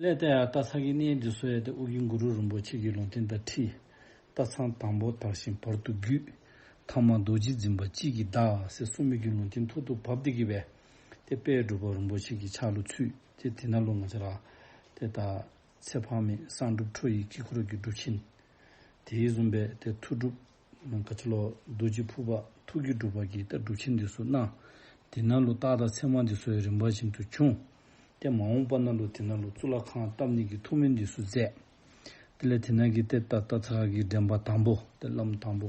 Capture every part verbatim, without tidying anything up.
ལས་ཏེ་ཡང་སྟག་ཚང་གི་གནས་འདི་ཚུ་ཡང་ཏེ་ཨོ་རྒྱན་གུ་རུ་རིན་པོ་ཆེ་གི་ལུང་བསྟན་དང་འཁྲིལ། སྟག་ཚང་དང་པོ་དར་ཞིང་བར་དུ་རྒུད། ཐ་མ་རྡོ་རྗེ་འཛིན་པ་དཔྱིད་ཀྱི་ཟླ་ཟེར་གསུངས་མི་གི་ལུང་བསྟན་ཐོག་ཏུ་བབས་ཏེ་གི་སྦེ་ཏེ་དཔལ་འབྲུག་པ་རིན་པོ་ཆེ་གི་ཕྱག་ལུ་ཚུད། ཏེ་དེ་ནང་ལུ་ང་བཅས་ར་ཏེ་ད་ཚེ་དཔག་མེད་གསང་སྒྲུབ་ཁྲོ་ཡི་དཀྱིལ་འཁོར་གྱི་སྒྲུབ་ཆེན། དེ་བཟུམ་སྦེ་ཏེ་ཐུགས་སྒྲུབ་ག་ཅི་ལོ་རྡོ་རྗེ་ཕུར་པ་ཐུགས་ཀྱི་སྒྲུབ་པ་གི་ད་སྒྲུབ་ཆེན་འདི་ཚུ་གནང་། དེ་ནང་ལུ་རྟགས་དང་མཚན་མ་འདི་ཚུ་ཡང་རིམ་པ་བཞིན་དུ་བྱུང་། ཏེ་མ་འོངས་པ་ནང་ལུ་དེ་ནང་ལུ་གཙུག་ལག་ཁང་བཏབ་ནི་གི་ཐུགས་སྨོན་འདི་ཚུ་མཛད། དེ་ལས་དེ་ནང་གི་ཏེ་ད་སྟག་ཚང་གི་འདྲེན་པ་དང་པོ་ཏེ་བླམ་དང་པོ་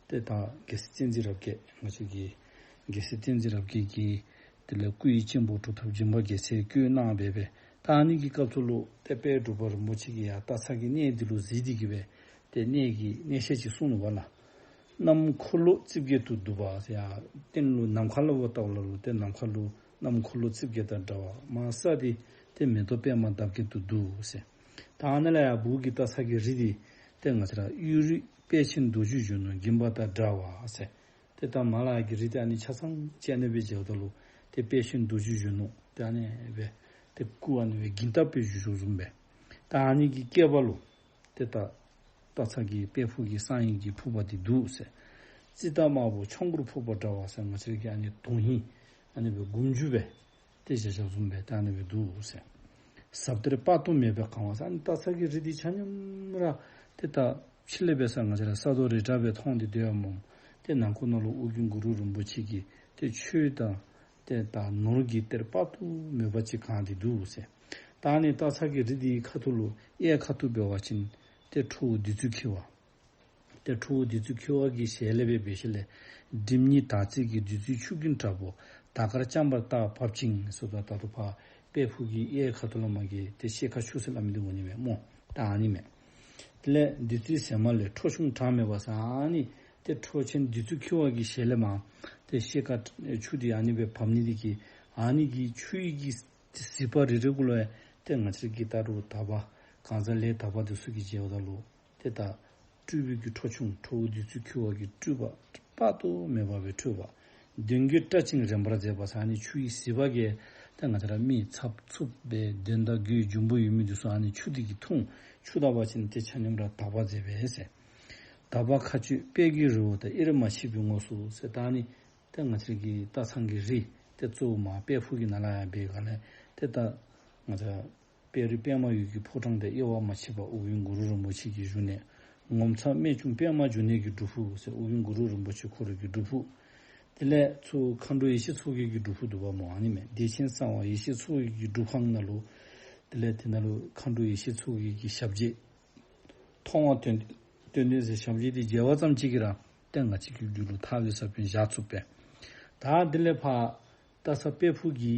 ཏེ་ད་རྒྱལ་སྲས་བསྟན་འཛིན་རབ་རྒྱས། ང་བཅས་ཀྱི་རྒྱལ་སྲས་བསྟན་འཛིན་རབ་རྒྱས་ཀྱི་དེ་ལས་སྐུ་ཡི་གཅེན་པོ་གྲུབ་ཐོབ་སྦྱིན་པ་རྒྱལ་མཚན་བསྐོས་གནང་སྦེ་སྦེ། ད་ཨ་ནི་གི་སྐབས་སུ་ལུ་ཏེ་དཔལ་འབྲུག་པ་རིན་པོ་ཆེ་གིས་ཡང་སྟག་ཚང་གི་གནས་འདི་ལུ་གཟིགས་ཏེ་གི་སྦེ་ཏེ་གནས་ཀྱི་གནས་བཤད་ཅིག་གསུངས་ནུག་པ་ལགས། གནམ་འཁོར་ལོ་རྩིབས་བརྒྱད་དུ་འདུག་པ་ཟེར། ཡར་སྟེང་ལུ་ནམ་མཁའ་ལུ་བལྟཝ་ད་ལུ་ཏེ་ནམ་མཁའ་ལུ་གནམ་འཁོར་ལོ་རྩིབས་བརྒྱད་དང་འདྲ་བ། མར་ས་འདི་ཏེ་མེ་ཏོག་པདྨ་འདབ་བརྒྱད་དུ་འདུག་ཟེར། ད་ཨ་ནཱ་ལས་ཡར་སྦུག་གི་སྟག་ཚང་གི་རི་འདི་ཏེ་ང་བཅས་ར་གཡུ་རུ་དཔལ་ཆེན་རྡོ་རྗེ་གཞོན་ནུ་འགྱིང་བག་དང་འདྲ་བ་ཟེར། ཏེ་ད་མར་ལས་ཡར་གྱི་རི་འདི་ཨ་ནི་ཆ་ཚང་ཅིག་ཨ་ནི་སྦེ་མཇལཝ་ད་ལུ་ཏེ་དཔལ་ཆེན་རྡོ་རྗེ་གཞོན་ནུ་ཏེ་ཨ་ནི་སྦེ་ཏེ་སྐུ་ཨ་ནི་སྦེ་འགྱིང་སྟག་སྦེ་བཞུགས་བཞུགསཔ་བཟུམ་སྦེ། ད་ཨ་ནི་གི་སྐེད་པ་ལུ་ཏེ་ད་སྟག་ཚང་གི་དཔལ་ཕུག་གི་གསང་ཡིག་གི་ཕུར་པ་འདི་འདུག་ཟེར། ཙིཏྟ་དམར་པོ་ཆོམ་རྐུན་ཕུར་པ་འདྲ་བ་ཟེར། ང་བཅས་ར་གི་ཨ་ནི་དོན་ཧིང་ཨ་ནི་སྦེ་མགུར་མཇུག་སྦེ་ཏེ་བཞག་བཞགཔ་བཟུམ་སྦེ་ད་ཨ་ནི་སྦེ་འདུག་ཟེར། ཟབ་གཏེར་དཔག་ཏུ་མེད་པས་གང་བ་ཟེར། ཨ་ནི་སྟག་ཚང་གི་རི་འདི་ཆ་མཉམ་ར་ཏེ་ད་ཕྱི་ལས་འབད་ས་ང་བཅས་ར་ས་རྡོ་རི་བྲག་སྦེ་མཐོང་སྟེ་སྡོདཔ་མས། ཏེ་ནང་ཁོག་ནང་ལུ་ཨོ་རྒྱན་གུ་རུ་རིན་པོ་ཆེ་གི་ཏེ་ཆོས་དང་ཏེ་ད་ནོར་གྱི་གཏེར་དཔག་ཏུ་མེད་པ་ཅིག་གང་སྟེ་འདུག་ཟེར། ད་ཨ་ནི་སྟག་ཚང་གི་རི་འདི་ཁ་ཐུག་ལུ་གཡས་ཁ་ཐུག་འབད་བ་ཅིན་ཏེ་ཁྲོ་བོ་བདུད་རྩི་འཁྱིལ་བ། ཏེ་ཁྲོ་བོ་བདུད་རྩི་འཁྱིལ་བ་གི་ཞལ་ལས་སྦེ་འབད་ཞིནམ་ལས་སྒྲིབ་གཉིས་དག་བྱེད་ཀྱི་བདུད་རྩིའི་ཆུ་རྒྱུན་དྲག་པོ་དར་དཀར་རྐྱང་པར་བཏགས་བབས་ཅིང་ཟེར། ད་ད་ལྟོ་ཕར་དཔལ་ཕུག་གི་གཡས་ཁ་ཐུག་ལས་མར་གྱི་ཏེ་ཤེལ་ཁ་ཆུ་ཟེར་སླབ་མི་འདི་འོང་ནི་མས་སྨོ། ད་ཨ་ནི་མས། དེ་ལས་བདུད་རྩིའི་ཟེགས་མ་ལས་ཁྲོ་ཆུང་གྲངས་མེད་པ་ཟེར། ཨ་ནི་ཏེ་ཁྲོ་ཆེན་བདུད་རྩི་འཁྱིལ་བ་གི་ཞལ་ལས་མར་ཏེ་ཤེལ་ཁ་ཆུ་འདི་ཨ་ནི་སྦེ་བབས་ནི་འདི་གིས་ཨ་ནི་གི་ཆུ་ཡི་གི་གཟིགས་པ་རེ་རེ་གུ་ལུ་ཡང་ཏེ་ང་བཅས་ཀྱི་ད་རུང་དག་པ་གང་ཟག་ལས་དག་པ་འདི་ཚུ་གིས་མཇལཝ་ད་ལུ་ཏེ་ད་སྤྲུལ་པའི་གི་ཁྲོ་ཆུང་ཁྲོ་བོ་བདུད་རྩི་འཁྱིལ་བ་གི་སྤྲུལ་པ་དཔག་ཏུ་མེད་པ་སྦེ་འཕྲོས་པ། གདོན་བགེགས་བསྐྲད་ཅིང་རེངས་པར་མཛད་པ་ཟེར། ཨ་ནི་ཆུ་ཡི་གཟིགས་པ་གིས་ཏེ་ང་བཅས་ར་མི་ཚབ་ཚུབ་སྦེ་གདོན་དང་བགེགས་འབྱུང་པོ་ཡོད་མི་འདི་ཚུ་ཨ་ནི་ཆུ་འདི་གིས་འཐུང་། ཆུ་དག་པ་ཅིན་ཏེ་ཆ་མཉམ་ར་དག་པར་མཛད་པས་ཟེར། དག་པ་མཁའ་སྤྱོད་དཔལ་གྱི་རི་བོ་དང་། དབྱེར་མ་མཆིས་པའི་ངོགས་སུ་ཟེར། ད་ཨ་ནི་ཏེ་ང་བཅས་ཀྱི་སྟག་ཚང་གི་རི་ཏེ་གཙོ་བོ་མར་དཔལ་ཕུག་གི་ནང་ལས་ཡར་འབད་སྒང་ལས་ཏེ་ད་ང་བཅས་དཔལ་རི་པདྨ་འོད་ཀྱི་ཕོ་བྲང་དང་། དབྱེ་བ་མ་མཆིས་པ་ཨོ་རྒྱན་གུ་རུ་རིན་པོ་ཆེ་གི་བཞུགས་གནས། ངོ་མཚར་རྨད་བྱུང་པདྨ་འབྱུང་གནས་ཀྱི་སྒྲུབ་ཕུག་ཟེར། ཨོ་རྒྱན་གུ་རུ་རིན་པོ་ཆེ་ཁོ་རའི་གི་སྒྲུབ་ཕུག། དེ་ལས་ཚུར་མཁའ་འགྲོ་ཡེ་ཤེས་མཚོ་རྒྱལ་གྱི་སྒྲུབ་ཕུག་འདུག་པ་སྨོ། ཨ་ནི་མས། བདེ་ཆེན་གསང་བ་ཡེ་ཤེས་མཚོ་རྒྱལ་གྱི་སྒྲུབ་ཁང་ནང་ལུ་དེ་ལས་དེ་ནང་ལུ་མཁའ་འགྲོ་ཡེ་ཤེས་མཚོ་རྒྱལ་གྱི་ཞབས་རྗེས་མཐོང་བ་དོན་དོན་ལྡན་ཟེར་ཞབས་རྗེས་འདི་མཇལ་བ་ཙམ་ཅིག་གིས་ར་ཏེ་ང་བཅས་ཀྱི་རྒྱུད་ལུ་ཐར་པའི་ས་བོན་བཞག་ཚུགས་པས། ད་དེ་ལས་ཕར་སྟག་ཚང་དཔལ་ཕུག་གི་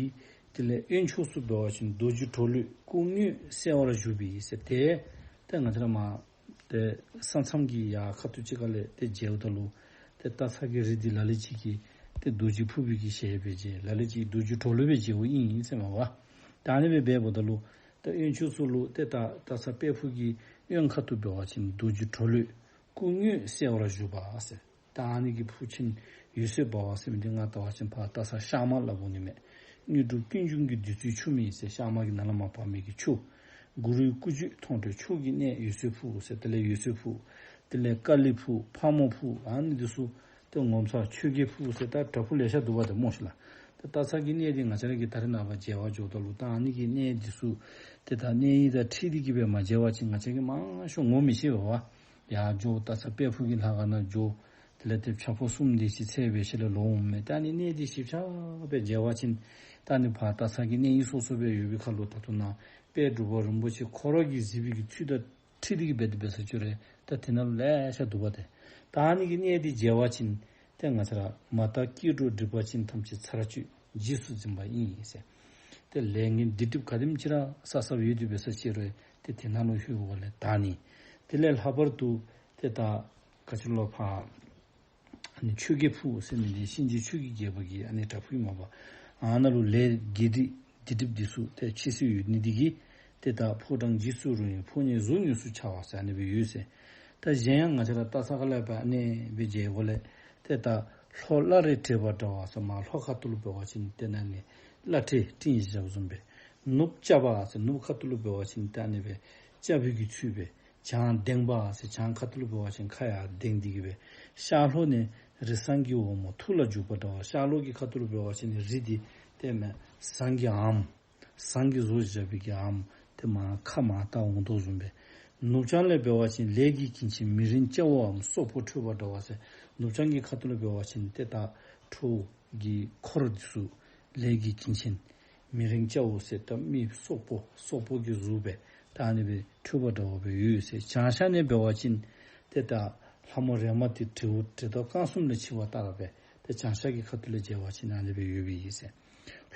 དེ་ལས་གཡོན་ཕྱོགས་སུ་འབད་བ་ཅིན་རྡོ་རྗེ་གྲོ་ལོད་སྐུ་དངོས་གསལ་བར་བཞུགས་པའི་ཟེར། ཏེ་ཏེ་ང་བཅས་ར་མར་ཏེ་ས་མཚམས་ཀྱི་ཡར་ཁ་ཐུག་ཅིག་ཁ་ལས་ཏེ་མཇལཝ་ད་ལུ་ཏེ་སྟག་ཚང་གི་རི་འདི་ལ་ལུ་ཅིག་གིས་ཏེ་རྡོ་རྗེ་ཕུར་པའི་གི་ཞལ་སྦེ་མཇལ། ལ་ལུ་ཅིག་རྡོ་རྗེ་གྲོ་ལོད་སྦེ་མཇལཝ་ཨིན་ཟེར་མས་པ། ད་ཨ་ནི་སྦེ་འབདཝ་ད་ལུ་ཏེ་གཡོན་ཕྱོགས་སུ་ལུ་ཏེ་ད་སྟག་ཚང་དཔལ་ཕུག་གི་གཡོན་ཁ་ཐུག་འབད་བ་ཅིན་རྡོ་རྗེ་གྲོ་ལོད་སྐུ་དངོས་གསལ་བར་བཞུགས་པ་ཟེར། ད་ཨ་ནི་གི་ཕུག་ཆེན་འོད་གསལ་འབར་བ་ཟེར་མི་འདི་ང་བལྟ་བ་ཅིན་ཕར་སྟག་ཚང་ཤར་མ་སླབ་འོང་ནི་མས། དངོས་གྲུབ་ཀུན་འབྱུང་གི་བདུད་རྩིའི་ཆུ་མིག་ཟེར། ཤར་མ་གི་ནང་ལས་མར་འབབ་མི་གི་ཆུ། གུ་རུའི་སྐུ་རྒྱུད་མཐོང་གྲོལ་ཆོས་ཀྱི་གནས་འོད་གསལ་ཕུག་ཟེར། དེ་ལས་འོད་གསལ་ཕུག། དེ་ལས་ཀ་ལི་ཕུག། ཕག་མོ་ཕུག། ཨ་ནི་འདི་ཚུ་ཏེ་ངོ་མཚར་ཆོས་རྒྱལ་ཕུག་ཟེར། ད་བྲག་ཕུག་ལེ་ཤ་འདུག་པ་ཏེ་སྨོ་ཤིག་ལགས། ཏེ་སྟག་ཚང་གི་གནས་འདི་ང་བཅས་ར་གིས་ད་རེས་ནངས་པ་མཇལ་བར་འགྱོཝ་ད་ལུ་ད་ཨ་ནི་གི་གནས་འདི་ཚུ་ཏེ་ད་གནས་ཡིག་དང་འཁྲིལ་ཏེ་གི་སྦེ་མ་མཇལ་བ་ཅིན་ང་བཅས་ཀྱིས་མང་ཤོས་ངོ་མི་ཤེས་པས་པ། ཡར་འགྱོ་སྟག་ཚང་དཔལ་ཕུག་གི་ལྷ་ཁང་ནང་འགྱོ། དེ་ལས་ཏེ་ཕྱག་ཕོ་གསུམ་དེ་ཅིག་འཚལ་སྦེ་ཞིནམ་ལས་ལོག་འོང་མས། ད་ཨ་ནི་གནས་འདི་ཞིབ་ཆ་སྦེ་མཇལ་བ་ཅིན་ད་ཨ་ནི་ཕར་སྟག་ཚང་གི་གནས་ཡིག་སོ་སོ་སྦེ་ཡོད་པའི་ཁར་ལུ་ད་ལྟོ་ནཱ་དཔལ་འབྲུག་པ་རིན་པོ་ཆེ་ཁོ་ར་གིས་གཟིགས་པའི་གི་ཚུལ་དང་འཁྲིལ་ཏེ་གི་སྦེ་དེ་སྦེ་ས་ཅིག་རེ་ད་དེ་ནང་ལུ་ལེ་ཤ་འདུག་པ་ཏེ། ད་ཨ་ནི་གི་གནས་འདི་མཇལ་བ་ཅིན་ཏེ་ང་བཅས་ར་མ་དག་སྐྱེ་འགྲོ་སྒྲིབ་པ་ཅན་ཐམས་ཅད་ཚར་གཅོད་རྗེས་སུ་འཛིན་པ་ཨིན་ཟེར། ཏེ་ལས་ངན་སྡིག་སྒྲིབ་ག་དེམ་ཅིག་ར་བསགས་བསགསཔ་ཡོད་དེ་སྦེ་ས་ཅིག་རེ་ཏེ་དེ་ནང་ལུ་ལྷོད་དགོ་པ་ལས་དག་ནི། དེ་ལས་ལྷག་པར་དུ་ཏེ་ད་ག་ཅི་ལོ་ཕར་ཨ་ནི་ཆོས་རྒྱལ་ཕུག་ཟེར་མི་འདི་གཤིན་རྗེ་ཆོས་ཀྱི་རྒྱལ་པོ་གི་ཨ་ནི་བྲག་ཕུག་ཨིན་མས་པ། ཨ་ནཱ་ལུ་ལས་དགེ་སྡིག་སྡིག་སྒྲིབ་འདི་ཚུ་ཏེ་ཆད་སྲོལ་ཡོད་ནི་འདི་གིས་ཏེ་ད་ཕོ་བྲང་འཇིགས་སུ་རུང་བའི་ཕོ་ཉ་གཟུགས་མྱུར་དུ་འཆའ་བ་ཟེར་ཨ་ནི་སྦེ་ཡོད་ཟེར། ད་གཞན་ཡང་ང་བཅས་ར་སྟག་ཚང་ཁ་ལས་ཕར་ཨ་ནི་སྦེ་མཇལ་དགོ་ལས་ཏེ་ད་ལྷོ་བླ་རེ་བྲེས་པ་འདྲ་བ་ཟེར་མར་ལྷོ་ཁ་ཐུག་ལུ་འབད་བ་ཅིན་ཏེ་ནཱ་ནི་བླ་བྲེ་སྤྲིན་ཡིག་བཞག་བཟུམ་སྦེ། ནུབ་སྐྱ་བ་ཟེར་ནུབ་ཁ་ཐུག་ལུ་འབད་བ་ཅིན་ཏེ་ཨ་ནི་སྦེ་སྐྱ་བའི་གི་ཚུལ་སྦེ། བྱང་ལྡེང་བ་ཟེར་བྱང་ཁ་ཐུག་ལུ་འབད་བ་ཅིན་ཁ་ཡར་ལྡེང་སྟེ་གི་སྦེ། ཤར་ལྷོ་ནས་རི་བསང་གི་འོག་མོ་ཐུར་ལ་འཇུག་པ་འདྲ་བ། ཤར་ལྷོ་གི་ཁ་ཐུག་ལུ་འབད་བ་ཅིན་རི་འདི་ཏེ་མེན་ཟངས་ཀྱི་ཨམ། ཟངས་ཀྱིས་བཟོ་བཞག་པའི་གི་ཨམ་ཏེ་མར་ཁ་མར་ལྟ་འོང་དོ་བཟུམ་སྦེ། ནུབ་བྱང་ལས་འབད་བ་ཅིན་ལས་ཀྱི་གིང་ཆེན་མི་རིང་སྐྱ་བོའམ་སོག་པོ་ཁྲོས་པ་འདྲ་བ་ཟེར། ནུབ་བྱང་གི་ཁ་ཐུག་ལུ་འབད་བ་ཅིན་ཏེ་ད་ཁྲོ་གི་འཁོར་འདི་ཚུ་ལས་ཀྱི་གིང་ཆེན་མི་རིང་སྐྱ་བོ་ཟེར་ད་མི་སོག་པོ་སོག་པོ་གི་གཟུགས་སྦེ་ད་ཨ་ནི་སྦེ་ཁྲོས་པ་འདྲ་བ་སྦེ་ཡོད་ཟེར། བྱང་ཤར་ནས་འབད་བ་ཅིན་ཏེ་ད་ལྷ་མོ་རེ་མ་ཏི་དྲེའུ་དྲེལ་སྟབས་རྐང་གསུམ་ལས་ཕྱི་བ་ལྟར་སྦེ་ཏེ་བྱང་ཤར་གྱི་ཁ་ཐུག་ལས་མཇལ་བ་ཅིན་ཨ་ནི་སྦེ་ཡོདཔ་ཨིན་ཟེར།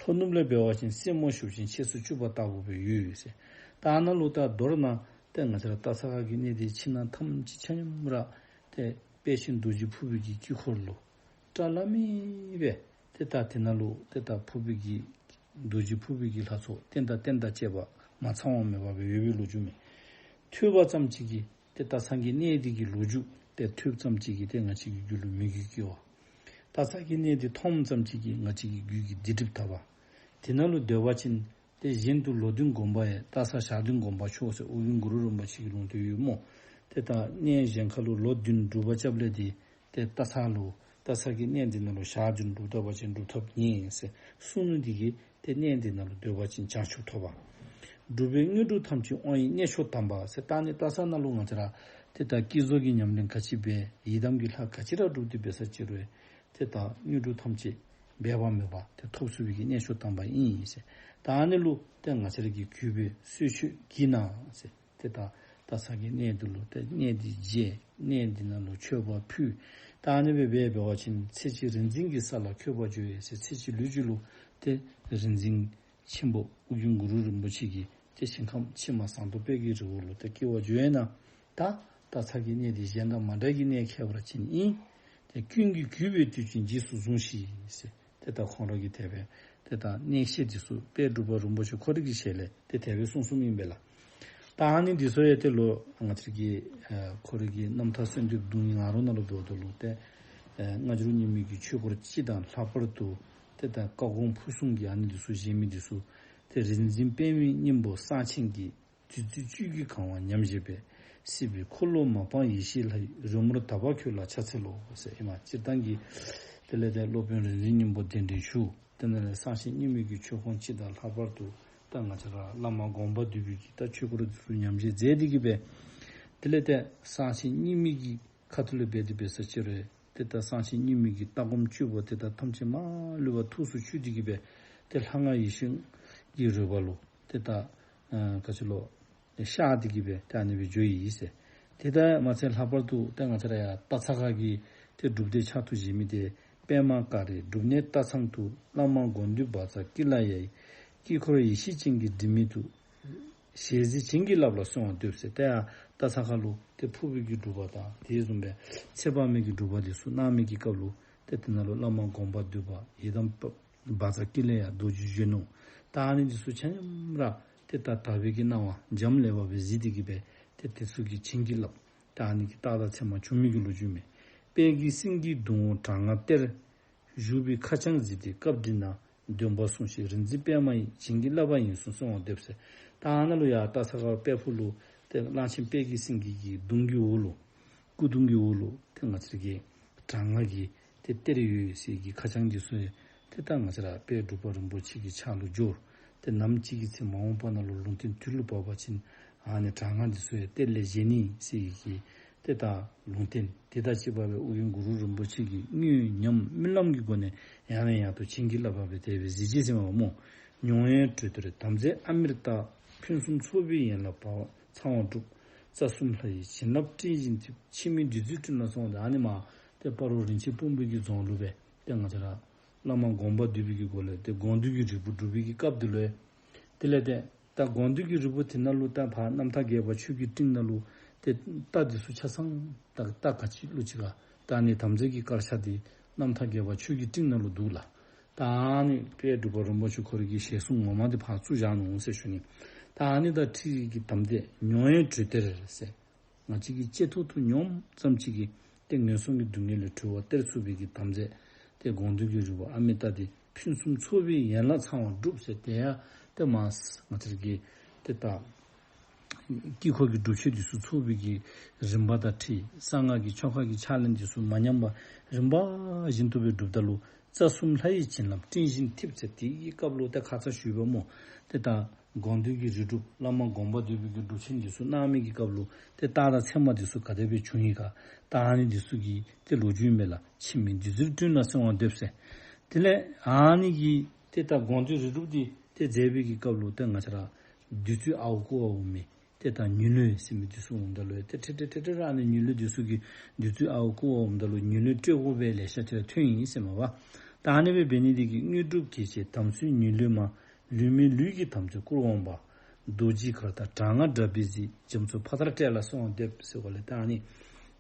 ལྷོ་ནུབ་ལས་འབད་བ་ཅིན་སེན་མོ་ཞུགས་ཤིང་ཕྱེད་སོ་བཅུ་པ་ལྟ་བུ་སྦེ་ཡོད་ཟེར། ད་ཨ་ནཱ་ལུ་ད་མདོར་ན་ཏེ་ང་བཅས་ར་སྟག་ཚང་ཁ་གི་གནས་འདི་ཕྱི་ནང་ཐམས་ཅད་ཆ་མཉམ་ར་ཏེ་དཔལ་ཆེན་རྡོ་རྗེ་ཕུར་པའི་གི་དཀྱིལ་འཁོར་ལུ་བཀྲ་ལམ་མེ་སྦེ་ཏེ་ད་དེ་ནང་ལུ་ཏེ་ད་ཕུར་པའི་གི་རྡོ་རྗེ་ཕུར་པའི་གི་ལྷ་ཚོགས་རྟེན་དང་རྟེན་དང་བཅས་པ་མ་ཚང་བ་མེད་པ་སྦེ་ཡོད་པའི་ལོ་རྒྱུས་མས། ཐོས་པ་ཙམ་ཅིག་གིས་ཏེ་སྟག་ཚང་གི་གནས་འདི་གི་ལོ་རྒྱུས་ཏེ་ཐོས་པ་ཙམ་ཅིག་གིས་ཏེ་ང་བཅས་ཀྱི་རྒྱུད་ལུ་མོས་གུས་སྐྱེ་བ། སྟག་ཚང་གི་གནས་འདི་མཐོངམ་ཙམ་ཅིག་གིས་ང་བཅས་ཀྱི་རྒྱུད་ཀྱི་སྡིག་སྒྲིབ་དག་པ། དེ་ནང་ལུ་སྡོད་པ་ཅིན་ཏེ་གཞན་དུ་ལོ་བདུན་བསྒོམ་པ་ཡི། སྟག་ཚང་ཞག་བདུན་བསྒོམ་པ་མཆོག་ཟེར་ཨོ་རྒྱན་གུ་རུ་རིན་པོ་ཆེ་གི་ལུང་བསྟན་ཡོད་སྨོ། ཏེ་ད་གནས་གཞན་ཁ་ལུ་ལོ་བདུན་སྒྲུབ་པ་རྐྱབ་ལས་ཏེ་ཏེ་སྟག་ཚང་ལུ་སྟག་ཚང་གི་གནས་འདི་ནང་ལུ་ཞག་བདུན་སྒྲུབ་ད་པ་ཅིན་སྒྲུབ་ཐབས་ཉེ་ཟེར་གསུངས་ནི་འདི་གིས་ཏེ་གནས་འདི་ནང་ལུ་སྡོད་པ་ཅིན་བྱང་ཆུབ་ཐོབ་པ། སྒྲུབ་པའི་དངོས་གྲུབ་ཐམས་ཅད་དབང་ཡི་གནས་མཆོག་དམ་པ་ཟེར། ད་ནི་སྟག་ཚང་ནང་ལུ་ང་བཅས་ར་ཏེ་ད་བསྐྱེད་རྫོགས་ཀྱི་ཉམས་ལེན་ག་ཅི་འབད་ཡི་དམ་གྱི་ལྷ་ག་ཅི་ར་སྒྲུབ་སྟེ་འབད་ས་ཅི་རུང་ཏེ་ད་དངོས་གྲུབ་ཐམས་ཅད་འབད་པ་མེད་པ་ཏེ་ཐོབ་ཚུགས་པའི་གི་གནས་མཆོག་དམ་པ་ཨིན་ཟེར། ད་ཨ་ནི་ལུ་ཏེ་ང་བཅས་ར་གིས་གུས་པས་གསོལ་མཆོད་བགྱིས་གནང་ཟེར། ཏེ་ད་སྟག་ཚང་གི་གནས་འདི་ལུ་ཏེ་གནས་འདི་མཇལ། གནས་འདི་ནང་ལུ་མཆོད་པ་ཕུལ། ད་ཨ་ནི་སྦེ་འབད་འབད་བ་ཅིན་ཚེ་གཅིག་རིག་འཛིན་གྱི་ས་ལ་འཁོད་པར་འགྱུར་ཟེར། ཚེ་གཅིག་ལུས་གཅིག་ལུ་ཏེ་རིག་འཛིན་ཆེན་པོ་ཨོ་རྒྱན་གུ་རུ་རིན་པོ་ཆེ་གི་ཏེ་ཞིང་ཁམས་ཕྱི་མ་ཟངས་མདོག་དཔལ་གྱི་རི་བོ་ལུ་ཏེ་སྐྱེ་བར་འགྱུར་ན། ད་སྟག་ཚང་གི་གནས་འདི་གཞན་དང་མ་འདྲ་གི་གནས་ཁྱད་པར་ཅན་ཨིན། ཏེ་ཀུན་གྱིས་གུས་པས་དུས་གཅིག་རྗེས་སུ་བཟུང་ཞིང་ཟེར། ཏེ་ད་ཁོང་ར་གིས་དེ་སྦེ་ཏེ་ད་གནས་བཤད་འདི་ཚུ་དཔལ་འབྲུག་པ་རིན་པོ་ཆེ་ཁོ་རའི་གི་ཞལ་ལས་ཏེ་དེ་སྦེ་གསུངས་གསུངསམ་ཨིན་པས་ལགས། ད་ཨ་ནི་འདི་ཚུ་ཡང་ཏེ་ལོག་ང་བཅས་ཀྱི་ཨ་ཁོ་རའི་གི་རྣམ་ཐར་གསོལ་འདེབས་གདུང་ཉི་ང་རོ་ནང་ལུ་འབདཝ་ད་ལུ་ཏེ་ཨ་སྔ་འགྱུར་རྙིང་མའི་གི་ཆོས་སྐོར་སྤྱི་དང་ལྷག་པར་དུ་ཏེ་ད་བཀའ་དགོངས་ཕུར་གསུམ་གྱི་ཨ་ནི་འདི་ཚུ་བཞེས་མི་འདི་ཚུ་ཏེ་རིག་འཛིན་པདྨའི་སྙིང་པོ་གསང་ཆེན་གྱི་བདུད་རྩི་བཅུད་ཀྱིས་གང་བ་ཉམས་བཞེས་པའི། སྲིད་པའི་འཁོར་ལོ་མ་སྤངས་ཡེ་ཤེས་ལྷ་ཡི། རོལ་མོར་དག་པར་ཁྱོད་ལ་ཕྱག་འཚལ་ལོ་ཟེར་ཨིན་མས། སྤྱིར་བཏང་གི་དེ་ལས་ཏེ་སློབ་དཔོན་རིག་འཛིན་སྙིང་པོ་གདན་འདྲེན་ཞུ། དེ་ནང་ལས་གསང་ཆེན་རྙིང་མའི་གི་ཆོས་ཁུངས་སྤྱི་དང་ལྷག་པར་དུ་ད་ང་བཅས་ར་བླ་མ་དགོངས་པ་འདུས་པའི་གི་ད་ཆོས་སྐོར་འདི་ཚུ་ཉམས་བཞེས་མཛད་དེ་གི་སྦེ། དེ་ལས་ཏེ་གསང་ཆེན་རྙིང་མའི་གི་ཁ་ཐུག་ལས་འབད་དེ་འབད་ས་ཅི་རུང་ཏེ་ད་གསང་ཆེན་རྙིང་མའི་གི་ལྟ་སྒོམ་སྤྱོད་པ་དེ་དག་ཐམས་ཅད་མ་ལུས་པ་ཐུགས་སུ་ཆུད་དེ་གི་སྦེ་ཏེ་ལྷ་སྔགས་ཡེ་ཤེས་ཀྱི་རོལ་པ་ལུ་ཏེ་ད་ཨ་ག་ཅི་ལོ་ཤར་ཏེ་གི་སྦེ་ཏེ་ཨ་ནི་སྦེ་འགྱོ་ཡི་ཟེར། དེ་དང་མ་ཚད་ལྷག་པར་དུ་ཏེ་ང་བཅས་ར་ཡར་སྟག་ཚང་ཁ་གི་ཏེ་སྒྲུབ་སྡེ་ཕྱག་ཏུ་བཞེས་མི་འདི་པདྨ་ཀ་རའི་སྒྲུབ་གནས་སྟག་ཚང་དུ། བླ་མ་དགོངས་འདུས་བཛྲ་ཀཱི་ལ་ཡ་ཡི། དཀྱིལ་འཁོར་ཡེ་ཤེས་སྤྱན་གྱིས་སྒྲིབ་མེད་དུ། ཞལ་གཟིགས་བྱིན་གྱིས་བརླབས་ལ་གསོལ་བ་འདེབས་ཟེར། ཏེ་ཡར་སྟག་ཚང་ཁ་ལུ་ཏེ་ཕུར་པའི་གི་སྒྲུབ་པ་དང་དེ་བཟུམ་སྦེ་ཚེ་དཔག་མེད་ཀྱི་སྒྲུབ་པ་འདི་ཚུ་གནང་མི་གི་སྐབས་ལུ་ཏེ་དེ་ནང་ལུ་བླ་མ་དགོངས་པ་འདུས་པ་ཡི་དམ་བཛྲ་ཀཱི་ལ་ཡ་རྡོ་རྗེ་གཞོན་ནུ་ད་ཨ་ནི་འདི་ཚུ་ཆ་མཉམ་ར་ཏེ་ད་དག་པའི་གི་སྣང་བ་འབྱམས་ཀླས་པ་སྦེ་གཟིགས་ཏེ་གི་སྦེ་ཏེ་དེ་ཚུ་གིས་བྱིན་གྱིས་བརླབས། ད་ཨ་ནི་གི་རྟགས་དང་མཚན་མ་བྱུང་མི་གི་ལོ་རྒྱུས་མས། དཔལ་གྱི་སེང་གེའི་གདུང་འོག་གྲྭ་ལྔ་གཏེར། བཞུགས་པའི་ཁ་བྱང་གཟིགས་ཏེ་སྐབས་འདི་ན། འདོན་པ་གསུངས་ཤིག་རིག་འཛིན་པདྨ་ཡིས། བྱིན་གྱིས་བརླབས་པ་ཡིན་གསུངས་གསོལ་བ་འདེབས་ཟེར། ད་ཨ་ནཱ་ལུ་ཡར་སྟག་ཚང་ཁ་དཔལ་ཕུག་ལུ་ཏེ་གླང་ཆེན་དཔལ་གྱི་སེང་གེ་གི་གདུང་གི་འོག་ལུ་སྐུ་གདུང་གི་འོག་ལུ་ཏེ་ང་བཅས་ཀྱི་གྲྭ་ལྔ་གི་ཏེ་གཏེར་ཡོད་ཟེར་གི་ཁ་བྱང་འདི་ཚུ་ཡང་ཏེ་ད་ང་བཅས་ར་དཔལ་འབྲུག་པ་རིན་པོ་ཆེ་གི་ཕྱག་ལུ་འབྱོར། ཏེ་ནམ་ཅིག་གི་ཚེ་མ་འོངས་པ་ནང་ལུ་ལུང་བསྟན་དུས་ལུ་བབས་པ་ཅིན་ཨ་ནི་གྲྭ་ལྔ་འདི་ཚུ་ཡང་གཏེར་ལས་བཞེས་ནི་ཟེར་གི་ཏེ་ད་ལུང་བསྟན་དེ་དང་གཅིག་པ་སྦེ་ཨོ་རྒྱན་གུ་རུ་རིན་པོ་ཆེ་གིས་དངོས་ཉམས་རྨི་ལམ་གྱི་སྒོ་ནས་ཡང་ནས་ཡང་དུ་བྱིན་གྱིས་བརླབས་པ་སྦེ་དེ་སྦེ་གཟིགས་ཅི་ཟེར་མས་སྨོ། མྱོང་བའི་འགྲོས་གཏེར་དམ་རྫས་ཨ་མྲྀ་ཏ། ཕུན་སུམ་ཚོགས་པའི་ཡན་ལག་བ་ཚང་བར་སྒྲུབ། རྩ་གསུམ་ལྷ་ཡི་བྱིན་རླབས་སྤྲིན་བཞིན་གཏིབས། འཆི་མེད་བདུད་རྩིའི་སྤྲིན་ལ་སོགས་ཏེ་ཨ་ནི་མར་ཏེ་སྤ་རོ་རིན་ཆེན་སྤུངས་པའི་གི་རྫོང་ལུ་སྦེ་ཏེ་ང་བཅས་ར་བླ་མ་དགོངས་པ་འདུས་པའི་གི་སྒོ་ལས་ཏེ་དགོངས་འདུས་ཀྱི་རིལ་བུ་སྒྲུབ་པའི་གི་སྐབས་འདི་ལུ་ཡང་དེ་ལས་ཏེ་ད་དགོངས་འདུས་ཀྱི་རིལ་བུ་དེ་ནང་ལུ་ད་ཕར་རྣམ་ཐར་རྒྱས་པ་ཆོས་ཀྱི་སྤྲིན་ནང་ལུ་ཏེ་རྟ་འདི་ཚུ་ཆ་ཚང་ད་རྟ་ག་ཅི་བླུགས་ཅི་ག་ད་ཨ་ནི་དམ་རྫས་ཀྱི་དཀར་ཆག་འདི་རྣམ་ཐར་རྒྱས་པ་ཆོས་ཀྱི་སྤྲིན་ནང་ལུ་འདུག་ལགས། ད་ཨ་ནི་དཔལ་འབྲུག་པ་རིན་པོ་ཆེ་ཁོ་རའི་གི་ཞལ་གསུང་ངོ་མ་འདི་ཕར་བཙུགས་བཞག་ནུག་ཟེར་ཞུ་ནི། ད་ཨ་ནི་དང་འཁྲིལ་གྱི་དམ་རྫས་མྱོང་བའི་འགྲོས་གཏེར་ཟེར། ང་བཅས་ཀྱིས་ལྕེ་ཐོག་ཏུ་མྱོངམ་ཙམ་ཅིག་གིས་ཏེ་ངན་སོང་གི་སྡུག་བསྔལ་ལས་གྲོལ་བ་སྟེར་ཚུགས་པའི་གི་དམ་རྫས་ཏེ་དགོངས་འདུས་ཀྱི་རིལ་བུ་ཨ་མྲྀ་ཏ་འདི་ཕུན་སུམ་ཚོགས་པའི་ཡན་ལག་ཚང་བར་སྒྲུབ་ཟེར། དེ་ཡང་ ཏེ་མར་ང་བཅས་ར་གི་ཏེ་ད་དཀྱིལ་འཁོར་གྱི་སྒྲུབ་མཆོད་འདི་ཚུ་ཚོགས་པའི་གི་རིམ་པ་དང་འཁྲིལ་གསང་སྔགས་ཀྱི་ཆོ་ག་གི་ཕྱག་ལེན་འདི་ཚུ་མ་ཉམས་པར་རིམ་པ་བཞིན་དུ་སྦེ་སྒྲུབ་ད་ལུ་རྩ་གསུམ་ལྷ་ཡི་བྱིན་རླབས་སྤྲིན་བཞིན་འཐིབས་ཟེར། དེ་གི་སྐབས་ལུ་ཏེ་ཁ་ཙ་ཞུ་བ་སྨོ། ཏེ་ད་དགོངས་འདུས་ཀྱི་རིལ་སྒྲུབ་བླ་མ་དགོངས་པ་འདུས་པའི་གི་སྒྲུབ་ཆེན་འདི་ཚུ་གནང་མི་གི་སྐབས་ལུ་ཏེ་རྟགས་དང་མཚན་མ་འདི་ཚུ་ག་དེ་སྦེ་བྱུང་ཡི་ག། ད་ཨ་ནི་འདི་ཚུ་གི་ཏེ་ལོ་རྒྱུས་མས་ལགས། འཆི་མེད་བདུད་རྩིར་བསྐྲུན་ལ་གསོལ་བ་འདེབས་ཟེར། དེ་ལས་ཨ་ནི་གི་ཏེ་ད་དགོངས་འདུས་རིལ་སྒྲུབ་འདི་ཏེ་མཛད་པའི་གི་སྐབས་ལུ་ཏེ་ང་བཅས་ར་བདུད་རྩི་ཨརཝ་བརྐུ་བར་འོང་མི་ཏེ་ད་ཉི་ལོད་ཟེར་མི་འདི་ཚུ་འོངམ་ད་ལུ་ཏེ་ཁྲིག་ཁྲི་ཁྲིག་ཁྲི་ར་ཨ་ནི་ཉི་ལོད་འདི་ཚུ་གིས་བདུད་རྩི་ཨརཝ་བརྐུ་བར་འོངམ་ད་ལུ་ཉི་ལོད་སྤྲོད་དགོ་པའི་ལེ་ཤ་ཅིག་ར་ཐོན་ཡི་ཟེར་མས་པ། ད་ཨ་ནི་སྦེ་འབད་ནི་འདི་གིས་དངོས་གྲུབ་གྱི་ཆེད་དམ་ཚིག་ཉི་ལོད་མ། ལུས་མེད་ལུས་ཀྱི་དམ་ཚིག་བསྐུར་འོང་བ། རྡོ་རྗེའི་གར་དང་དྲག་སྔགས་སྒྲ་བི་ཛི། རྒྱ་མཚོ་ཕ་མཐར་བསྐྲད་ལ་གསོལ་བ་འདེབས་ཟེར་བ་ལས་ད་ཨ་ནི་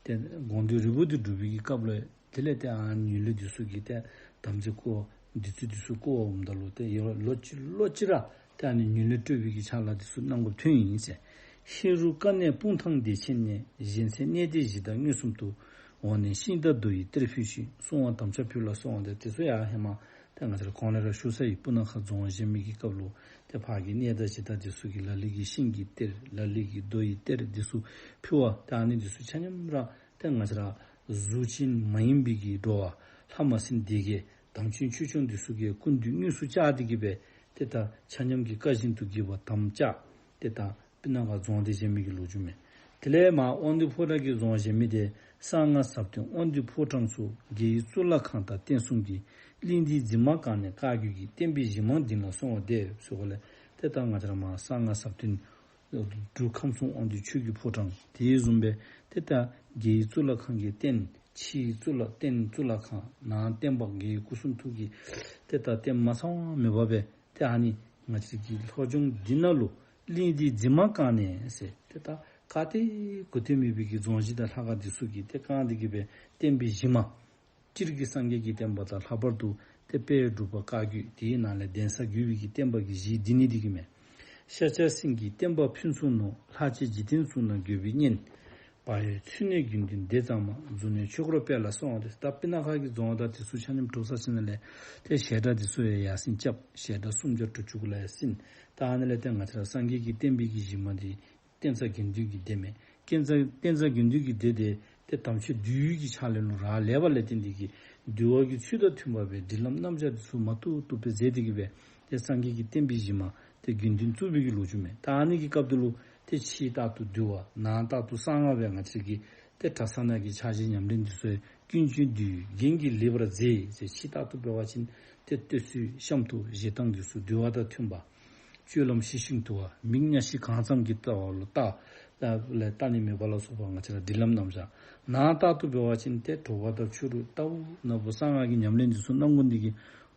ཏེ་དགོངས་འདུས་རིལ་བུ་འདི་སྒྲུབ་པའི་གི་སྐབས་ལུ་དེ་ལས་ཏེ་ཨ་ནི་ཉི་ལོད་འདི་ཚུ་གིས་ཏེ་དམ་ཚིག་བསྐུར་བ་བདུད་རྩི་འདི་ཚུ་བསྐུར་བར་འོངམ་ད་ལུ་ཏེ་ཡོད་ལོ་ཅི་ལོ་ཅི་ར་ཏེ་ཨ་ནི་ཉི་ལོད་སྤྲོད་པའི་གི་ཕྱག་ལཱ་འདི་ཚུ་གནང་དགོཔ་ཐོན་ཡི་ཟེར། ཧེ་རུ་ཀ་ནས་སྤུངས་ཐང་བདེ་ཆེན་ནས། གཞན་ཚེ་གནས་བདེ་གཞི་བདག་མངོན་སུམ་དུ། འོངས་ནས་ཤིང་རྟ་རྡོ་ཡི་གཏེར་ཕུལ་ཞིང་། བསྲུང་བ་དམ་བཅའ་ཕུལ་ལ་གསོལ་བ་འདེབས། དེ་ཚུ་ཡང་ཧེ་མ་ཏེ་ང་བཅས་ར་གོང་ལས་ར་ཞུ་ཚར་ཡི། སྤུ་ན་ཁ་རྫོང་བཞེངས་མི་གི་སྐབས་ལུ་ཏེ་ཕར་གྱི་གནས་བདག་གཞི་བདག་འདི་ཚུ་གིས་ལ་ལུ་གིས་ཤིང་གི་གཏེར་ལ་ལུ་གིས་རྡོ་ཡི་གཏེར་འདི་ཚུ་ཕུལ་བ་ཏེ་ཨ་ནི་འདི་ཚུ་ཆ་མཉམ་ར་ཏེ་ང་བཅས་ར་གཟུགས་ཅན་མ་ཡིན་པའི་གི་འགྲོ་བ་ལྷ་མ་སྲིན་སྡེ་བརྒྱད་དམ་ཅན་ཆོས་སྐྱོང་འདི་ཚུ་གིས་སྐུ་མདུན་དངོས་སུ་བཅར་ཏེ་གི་སྦེ་ཏེ་ད་ཆ་མཉམ་གྱི་བཀའ་བཞིན་དུ་བགྱིས་པ་དམ་བཅའ་ཏེ་ད་སྤུ་ན་ཁ་རྫོང་འདི་བཞེངས་མི་གི་ལོ་རྒྱུས་མས། དེ་ལས་མར་དབང་འདུས་ཕོ་བྲང་གི་རྫོང་བཞེངས་མི་འདི་གསང་སྔགས་ཟབ་དོན་དབང་འདུས་ཕོ་བྲང་སོགས་རྒྱལ་བའི་གཙུག་ལག་ཁང་དང་རྟེན་གསུམ་གྱི། གླིང་འདིའི་འཛིན་མ་གང་ནས་བཀའ་བརྒྱུད་ཀྱི། བསྟན་པའི་གཞི་མ་འདི་ལ་གསོལ་བ་འདེབས་ཟེར་བ་ལས་ཏེ་ད་ང་བཅས་ར་མར་གསང་སྔགས་ཟབ་དོན་འབྲུག་ཁམས་གསུམ་དབང་འདུས་ཆོས་ཀྱི་ཕོ་བྲང་དེ་བཟུམ་སྦེ་ཏེ་ད་རྒྱལ་བའི་གཙུག་ལག་ཁང་གི་རྟེན་ཕྱིའི་གཙུག་ལག་རྟེན་གཙུག་ལག་ཁང་ནང་བརྟེན་པ་རྒྱལ་བའི་སྐུ་གསུང་ཐུགས་ཀྱི་ཏེ་ད་རྟེན་མ་ཚང་བ་མེད་པ་སྦེ་ཏེ་ཨ་ནི་ང་བཅས་ཀྱི་ལྷོ་ལྗོངས་འདི་ནང་ལུ་གླིང་འདིའི་འཛིན་མ་བཀང་ནས་ཟེར་ཏེ་ད་ག་ཏེ་གོ་ཏེ་མེད་པའི་གི་རྫོང་གཞི་དང་ལྷ་ཁང་འདི་ཚུ་གིས་ཏེ་བཀང་སྟེ་གི་སྦེ་བསྟན་པའི་གཞི་མ་སྤྱིར་གྱི་སངས་རྒྱས་ཀྱི་བསྟན་པ་དང་ལྷག་པར་དུ་ཏེ་དཔལ་འབྲུག་པ་བཀའ་བརྒྱུད་དེའི་ནང་ལས་གདན་ས་བརྒྱུད་པའི་གི་བསྟན་པ་གི་གཞི་འདི་ནི་འདི་གིས་མས། ཤཱཀྱ་སེང་གེའི་བསྟན་པ་ཕུན་ཚོགས་ནོར། ལྷར་བཅས་འཇིག་རྟེན་གསུམ་ན་དགོས་པའི་གཉེན། བག་ཡོད་ཚུལ་གནས་དགེ་འདུན་སྡེ་གཙང་མ། འཛུལ་ནས་ཆོས་འཁོར་སྤེལ་ལ་གསོལ་བ་འདེབས། ད་སྤུ་ན་ཁ་གི་རྫོང་དང་དེ་ཚུ་ཆ་མཉམ་གྲུབ་ཚར་ཞིནམ་ལས་ཏེ་བཤད་གྲྭ་འདི་ཚུ་ཡང་ཡར་སེང་རྐྱབ། བཤད་གྲྭ་སུམ་བརྒྱ་དྲུག་ཅུ་གུ་ལ་ཡང་སེང་། ད་ཨ་ནི་ལས་ཏེ་ང་བཅས་ར་སངས་རྒྱས་ཀྱི་བསྟན་པའི་གི་གཞི་མ་འདི་བསྟན་རྩ་དགེ་འདུན་གྱི་སྡེ་མས། བསྟན་རྩ་བསྟན་རྩ་དགེ་འདུན་གྱི་སྡེ་དེ་ཏེ་དམ་ཆོས་འདུལ་བའི་གི་ཕྱག་ལེན་ལུ་རག་ལས་པ་ལས་བརྟེན་ཏེ་གི་འདུལ་བ་གི་ཚུལ་དང་མཐུན་པ་སྦེ་སྒྲིག་ལམ་རྣམ་གཞག་འདི་ཚུ་མ་བཏུབ་བཏུབ་སྦེ་མཛད་དེ་གི་སྦེ་ཏེ་སངས་རྒྱས་ཀྱི་བསྟན་པའི་གཞི་མ་ཏེ་དགེ་འདུན་བཙུགས་པའི་གི་ལོ་རྒྱུས་མས། ད་ཨ་ནི་གི་སྐབས་དེ་ལུ་ཏེ་ཕྱི་རྟག་ཏུ་འདུལ་བ་ནང་རྟག་ཏུ་གསང་སྔགས་སྦེ་ང་བཅས་ཀྱི་ཏེ་གྲྭ་ཚང་ནང་གི་ཕྱག་བཞེས་ཉམས་ལེན་འདི་ཚུ་ཀུན་སྤྱོད་འདུལ་བའི་རྒྱན་གྱིས་ལེགས་པར་མཛེས་ཟེར། ཕྱི་རྟག་ཏུ་འབད་བ་ཅིན་ཏེ་བསྟོད་ཚུལ་གཤམ་དུ་བཞེས་སྟངས་འདི་ཚུ་འདུལ་བ་དང་མཐུན་པ། སྤྱོད་ལམ་ཞི་ཞིང་དུལ་བ། མིག་གཉའ་ཤིང་གང་ཙམ་གྱིས་བལྟ་བ་ལུ་བལྟ་ལ་བལྟ་ནི་མེད་པ་ལ་སོགས་པ་ང་བཅས་ར་སྒྲིག་ལམ་རྣམ་གཞག། ནང་རྟག་ཏུ་འབད་བ་ཅིན་ཏེ་དྲོ་པ་དང་ཕྱི་རུ་ལྟ་བུ་ན་བུ་གསང་སྔགས་ཀྱི་ཉམས་ལེན་འདི་ཚུ་གནང་དགོ་ནི་འདི་གིས་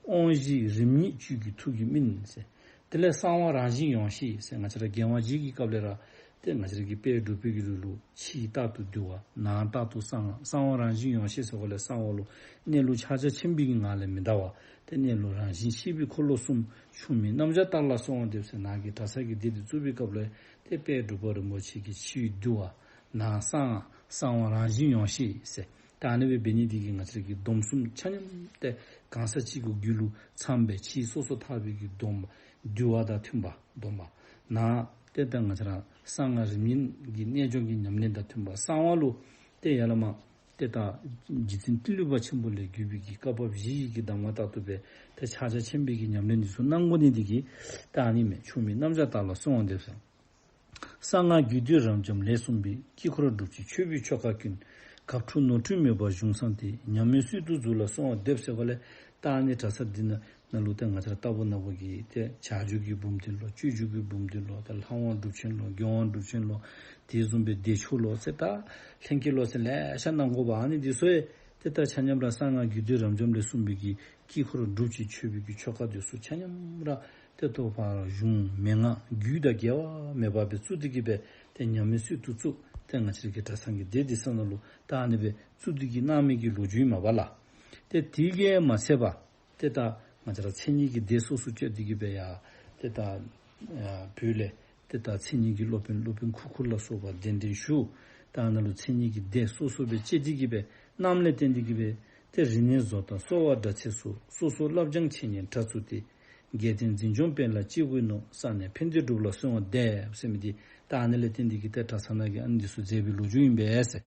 དབང་བཞི་རིམ་གཉིས་བཅུད་ཀྱི་ཐུགས་ཀྱི་སྨིན་ཟེར། དེ་ལས་གསང་བ་རང་བཞིན་ཡོངས་ཤེས་ཟེར། ང་བཅས་ར་རྒྱལ་དབང་རྗེ་གི་སྐབས་ལས་ར་ཏེ་ང་བཅས་ར་གི་དཔལ་འབྲུག་པའི་གི་རིང་ལུགས་ཕྱི་རྟག་ཏུ་འདུལ་བ་ནང་རྟག་ཏུ་གསང་སྔགས། གསང་བ་རང་བཞིན་ཡོངས་ཤེས་ཟེར་བ་ལས་གསང་བ་ལུ་གནས་ལུགས་ཕྱག་རྒྱ་ཆེན་པོའི་གི་ངང་ལས་མི་འདའ་བ། ཏེ་གནས་ལུགས་རང་བཞིན་ཤེས་པའི་འཁོར་ལོ་གསུམ། ཆུང་མིའི་རྣམ་གཞག་ལྟར་ལ་གསོལ་བ་འདེབས་ཟེར། ནང་གི་གྲྭ་ཚང་གི་སྡེ་འདི་བཙུགས་པའི་སྐབས་ལས་ཏེ་དཔལ་འབྲུག་པ་རིན་པོ་ཆེ་གིས་ཕྱི་འདུལ་བ་ནང་གསང་སྔགས། གསང་བ་རང་བཞིན་ཡོངས་ཤེས་ཟེར། ད་ཨ་ནི་སྦེ་འབད་ནི་འདི་གིས་ང་བཅས་ར་གི་སྡོམ་གསུམ་ཆ་མཉམ་ཏེ་གང་ཟག་གཅིག་གི་རྒྱུད་ལུ་ཚངམ་སྦེ་ཕྱི་སོ་སོ་ཐར་པའི་གི་སྡོམ་པ་འདུལ་བ་དང་མཐུན་པ་སྡོམ་པ། ནང་ཏེ་ད་ང་བཅས་ར་གསང་སྔགས་རིམ་གཉིས་ཀྱི་རྣལ་འབྱོར་གྱི་ཉམས་ལེན་དང་མཐུན་པ། གསང་བ་ལུ་ཏེ་ཡ་ལ་མ་ཏེ་ད་རྗེ་བཙུན་ཏི་ལོ་པ་ཆེན་པོ་ལས་བརྒྱུད་པའི་གི་བཀའ་བབས་བཞི་ཡི་གི་གདམས་ངག་ལྟར་དུ་སྦེ་ཏེ་ཕྱག་རྒྱ་ཆེན་པོའི་གི་ཉམས་ལེན་འདི་ཚུ་གནང་དགོ་ནི་འདི་གིས་ད་ཨ་ནི་མས། ཆུང་མིའི་རྣམ་གཞག་ལྟར་ལ་གསོལ་བ་འདེབས་ཟེར། གསང་སྔགས་རྒྱུད་སྡེ་རབ་འབྱམས་ལས་གསུངས་པའི། དཀྱིལ་འཁོར་སྒྲུབ་ཀྱི་མཆོད་པའི་ཆོ་ག་ཀུན། གབ་འཁྲུགས་ནོར་འཁྲུལ་མེད་པར་གཞུང་བསྲངས་ཏེ། ཉམས་མེད་སྲོལ་དུ་འཛུགས་ལ་གསོལ་བ་འདེབས་ཟེར་བ་ལས་ད་ཨ་ནི་གྲྭ་ཚང་འདི་ནང་ན་ལུ་ཏེ་ང་བཅས་ར་ལྟ་བུ་ན་བུ་གི་ཏེ་བྱ་རྒྱུད་ཀྱི་འབུམ་སྡེ་ལོ། སྤྱོད་རྒྱུད་ཀྱི་འབུམ་སྡེ་ལོ། ཏེ་ལྷ་དབང་སྒྲུབ་ཆེན་ལོ། མགོན་དབང་སྒྲུབ་ཆེན་ལོ། དེ་བཟུམ་སྦེ་བདེ་མཆོག་ལོ་ཟེར་ད་ལྷན་སྐྱེས་ལོ་ཟེར་ལེ་ཤ་གནང་དགོ་པ། ཨ་ནི་འདི་ཚུ་ཡང་ཏེ་ད་ཆ་མཉམ་ར་གསང་སྔགས་རྒྱུད་སྡེ་རབ་འབྱམས་ལས་གསུངས་པའི་གི་དཀྱིལ་འཁོར་སྒྲུབ་ཀྱི་མཆོད་པའི་གི་ཆོ་ག་འདི་ཚུ་ཆ་མཉམ་ར་ཏེ་ཐོག་ཕར་གཞུང་མན་ངག་རྒྱུད་དང་འགལ་བ་མེད་པ་སྦེ་བཙུགས་ཏེ་གི་སྦེ་ཏེ་ཉམས་མེད་སྲོལ་དུ་བཙུགས། ཏེ་ང་བཅས་ཀྱི་གྲྭ་ཚང་གི་སྡེ་འདི་ཚུ་ནང་ལུ་ད་ཨ་ནི་སྦེ་བཙུགས་ཏེ་གི་གནང་མི་གི་ལོ་རྒྱུས་མས་པ་ལགས། ཏེ་དེ་གིས་མ་ཚད་པར་ཏེ་ད་ང་བཅས་ར་མཚན་ཉིད་ཀྱི་སྡེ་སོ་སོ་བཅད་དེ་གི་སྦེ་ཡང་ཏེ་ད་ཨ་བོད་ལས་ཏེ་ད་མཚན་ཉིད་ཀྱི་སློབ་དཔོན་སློབ་དཔོན་ཁུ་ཁུ་ལ་སོགས་པ་གདན་འདྲེན་ཞུ། ད་ཨ་ནཱ་ལུ་མཚན་ཉིད་ཀྱི་སྡེ་སོ་སོ་སྦེ་བཅད་དེ་གི་སྦེ་གནངམ་ལས་བརྟེན་ཏེ་གི་སྦེ་ཏེ་རིག་གནས་བཟོ་ལྟ་གསོ་བ་སྒྲ་ཚད་སོགས་སོ་སོ་བསླབ་སྦྱང་འཆད་ཉན་གྲྭ་བཙུགས་ཏེ། རྒྱལ་བསྟན་འཛིན་སྐྱོང་སྤེལ་ལ་ཅི་དགོས་ནོ། བསགས་ནས་ཕན་བདེ་སྒྲུབ་ལ་གསོལ་བ་འདེབས་ཟེར་མི་འདི་ད་ཨ་ནི་ལས་བརྟེན་ཏེ་གིས་ཏེ་གྲྭ་ཚང་ནང་གི་ཨ་ནི་འདི་ཚུ་མཛད་པའི་ལོ་རྒྱུས་ཨིན་པས་ཟེར།